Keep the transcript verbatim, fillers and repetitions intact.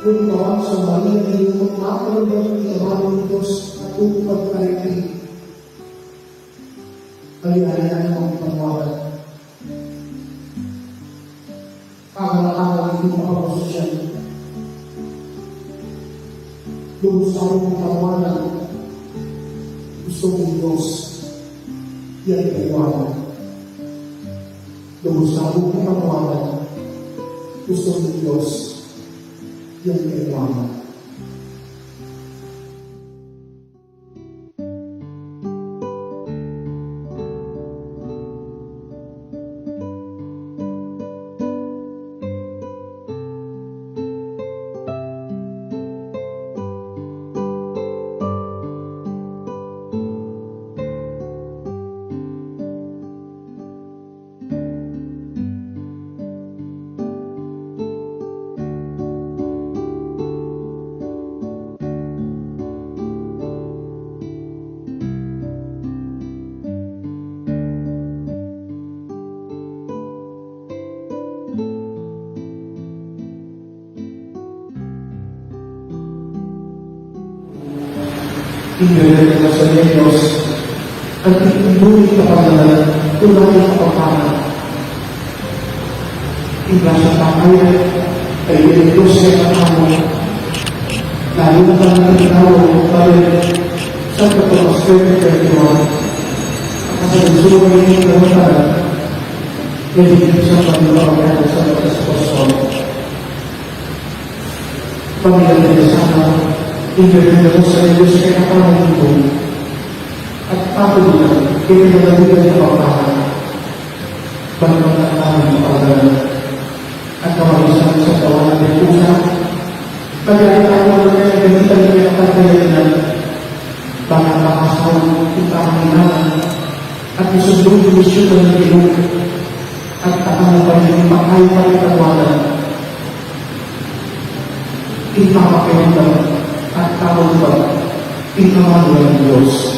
Kung bawat sa Maria, di mo magpapalabot, di ka mamang Diyos, at upad pa rin. Kaya na yan ang pagpanuwaran. Kaganakanan iti makapasusyan. Lubos tamu patawanan, gusto ng Diyos, yan kailangan. Lubos tamu patawanan, gusto ng Diyos, yan kailangan. Ing bibie na sa Dios, at ing bibie na kapagnanan, tunay na kapagnanan. Ing grasya tamu, ay ing Dios ay katamu. Lalu na kami ng tao, pare, sa katapos ko yung kwentuhan. Ang kasalusuan ng mga tanan, hindi sa pagmamagana sa mga apostol. Pamilya na sana, ing bibie na sa Dios ay katamu. At patuloy na, ipinagalitan ng pagkakas. Balik ang tahanan ng pagkakas. At kamalisan sa tawanan ng pusa. Pagkakita ko naman ay gamitan niya ang pagkakas. Baka makasawang ipangalanan. At isundong misyon ng Ginoo. At tahanan pa rin yung makaipan ng tawanan. Ipapakita at tahanan pa rin yung kamahal ng Diyos.